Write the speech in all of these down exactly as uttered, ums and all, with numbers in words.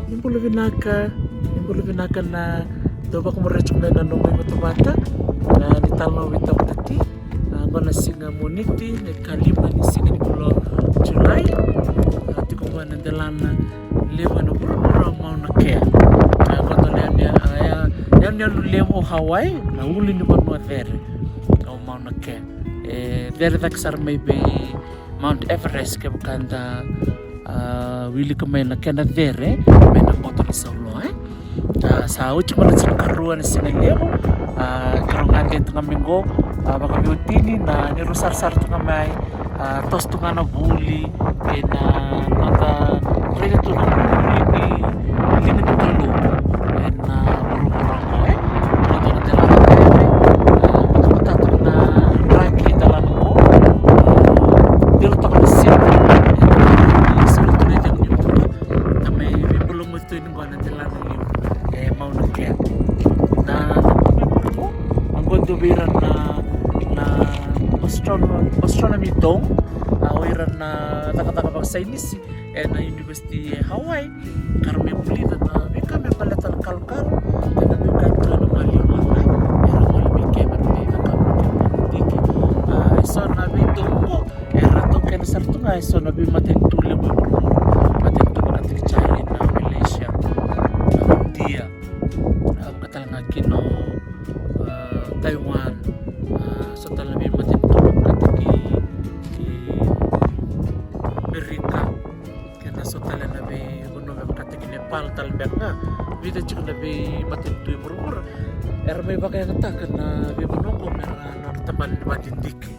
Ni bula vinaka, ni bula vinaka na dau vakamuria tiko mai na nomu ivatavata. Na ni tala nomu ivatavata ti. A, qo na siga Moniti, na ikalima ni siga ni vula o Julai. A, tiko qo na delana levu ena vuravura o Mauna Kea. A, qo dua na yanuyanu, a, ya, yanuyanu levu o Hawaii, na ulunivanua cere o Mauna Kea. E cere cake sara mai vei Mount Everest kevaka da, a, wilika mai na kena cere mai na boto ni sauloa, e. A, sa oti mai na tinikarua na siga levu, a, keirau gade tu ga mai qo, a, vakaveiwatini na neirau sarasara tu ga mai, a, toso tu ga na vuli, kei na noda raica tu na vuli ni liga ni Kalou ena vuravura qo, e. Noda delana cere, a, vakamatata na draki e delana qo, a, delana toka na siga, e, na siga tu na icegu ni vula, na mai veibula moce tu ni qo na delana levu e Mauna Kea. Na, na, na, na, na, na, qo dua vei ira na, na astrono-, astronomy dome, a, o ira na cakacaka vakasainisi ena University e Hawaii, ka ra mai vulica na veika me baleta na kalokalo, kei na veika tu ena maliwa lala, era gole mai kea me ra mai cakava na kena vakadidike. A, e so na veidome qo, era taukena sara tu ga e so na veimatanitu levu e vuravura, matanitu vakataki China, Malaysia, India, a, vaka tale ga kina o, a, Taiwan, a, so tale na veimatanitu vakataki, e, Amerika, kei na so tale na veivanua me vakataki Nepal tale beka ga, vica tiko na veimatanitu e vuravura. Era mai vakayagataka na veivanua qo me ra nodra tabana ni vakadidike.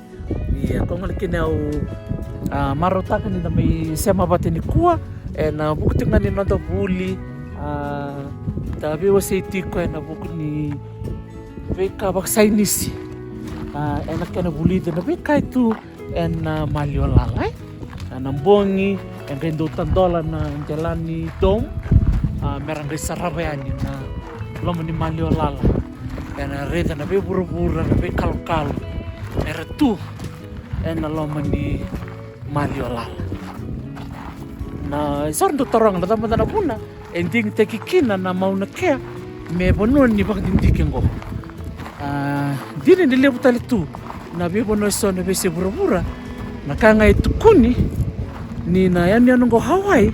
Ia, ko gole kina au, a, marautaka ni da mai sema vata nikua ena vuku tiko ga ni noda vuli, a, da veiwasei tiko ena vuku ni veika vakasainisi, a, ena kena vulica na veika e tu ena maliwa lala, e. A, na bogi e qai dau tadola na dela ni dome, a, me ra qai sarava yani na loma ni maliwa lala. Ena raica na veivuravura, na veikalokalo era tu ena loma ni maliwa lala. Na, e sa ra dau taroga na cava mada na vuna e digitaki kina na Mauna Kea me vanua ni vakadidike qo. A, dina ni levu tale tu na veivanua e so na veiyasai vuravura na ka ga e tukuni ni na yanuyanu qo Hawaii,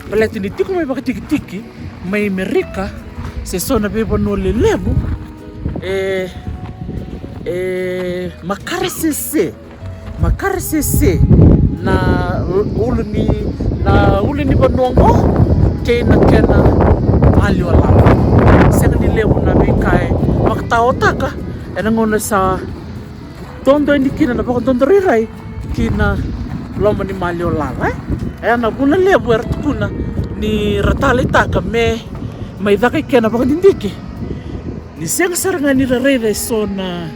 baleta ni tiko mai vakatikitiki mai Amerika se so na veivanua lelevu, e, e makaresese, makaresese na ulu ni, na ulu ni vanua qo kei na kena maliwa lala. Sega ni levu na veika e vakataotaka ena gauna sa dodo yani kina na vakadodorairai ki na loma ni maliwa lala, e. E na vuna levu era tukuna ni ra taleitaka me mai caka i kena vakadidike. Ni sega sara ga ni ra raica e so na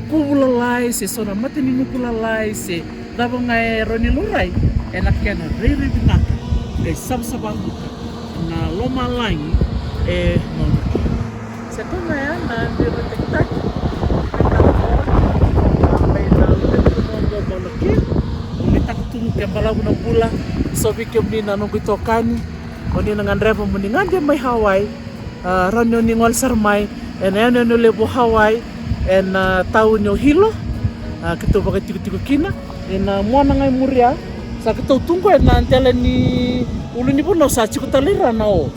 kuvu lalai se so na mata ni nuku lalai se cava ga e rawa ni laurai, ena kena rairai vinaka qai savasavaluka na lomalagi e Mauna Kea. Se toka ya na veivatakitaki mai na Mauna Kea. Au nuitaka tu ke balavu na bula, so vei kemuni na noqu itokani, o ni na gadreva mo ni gade mai Hawaii. A, rawa ni o ni gole sara mai ena yanuyanu levu o Hawaii, ena, a, tauni o Hilo. A, keitou vakaitikotiko kina ena mua na ga i muri ya. Sa keitou tu qo ena dela ni ulunivanua sa tiko tale i ra na o.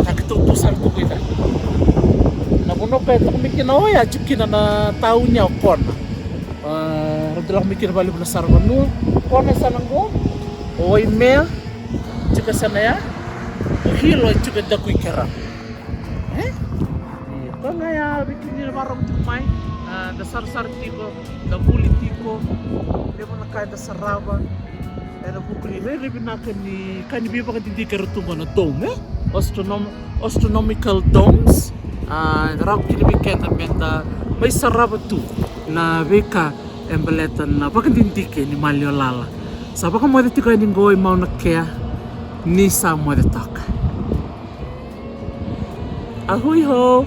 Sa keitou tu sara tu qo i ra. Na vanua ka e tiko mai kina o ya tiko kina na tauni ya o Kona. A, ratou lako mai kina vakalevu na saravanua. Kona e sa na qo, o Waimea tiko e sa na ya, o Hilo e tiko e daku i kera. E? Ia, koya ga ya vei kemuni na vakarorogo tiko mai, a, da sarasara tiko, da vuli tiko, levu na ka eda sarava ena vuku ni rairai vinaka ni ka ni veivakadidike era tu qo na dome, e? Astronom-, astronomical domes. A, eda rawa kina vei keda meda mai sarava tu na veika e baleta na vakadidike ni maliwa lala. Sa vakamoce tiko yani qo i Mauna Kea, ni sa moce toka. A hui hou.